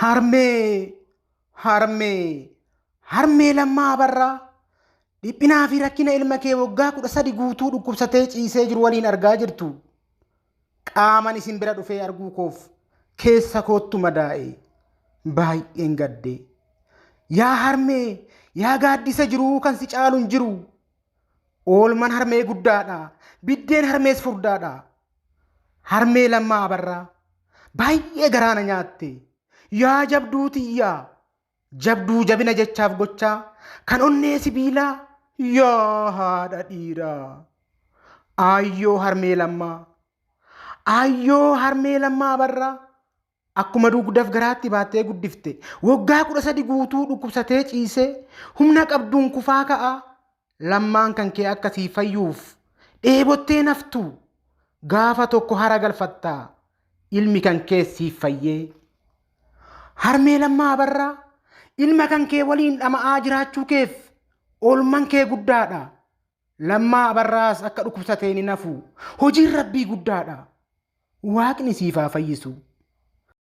Harmee! Harmee! Harmee Lammaa Abarraa! Dhiphinaa fi rakkina ilma kee waggaa 13 guutuu dhukkubsatee ciisee jiru waliin argaa jirtu. Qaaman isin bira dhufee arguu koof keessa koottu madaa'e. Baay'een gadde. Yaa harmee, yaa gaaddisa jiruu kan si caalu hin jiru. Oolman harmee guddaadha. Biddeen harmees furdaadha. Harmee Lammaa Abarraa baay'ee garaa na nyaatte. Yaa jabduu tiyyaa! Jabduu jabina jechaaf gochaa kan onnee sibiilaa yaa haadha dhiiraa! Aayyoo harmee Lammaa! Aayyoo harmee Lammaa Abarraa akkuma dugdaf garaatti baattee guddifte waggaa 13 guutuu dhukkubsatee ciisee humna qabduun kufaa ka'aa Lammaan kan kee akka sii fayyuuf dheebottee naftu gaafa tokko hara galfatta ilmi kan kees siif fayyee. Harmee Lammaa Abarraa ilma kan kee waliin dhama'aa jiraachuu keef oolman kee guddaadha. Lammaa Abarraas akka dhukkubsateen hin hafu. Hojiin Rabbii guddaadha. Waaqni siif haa fayyisu.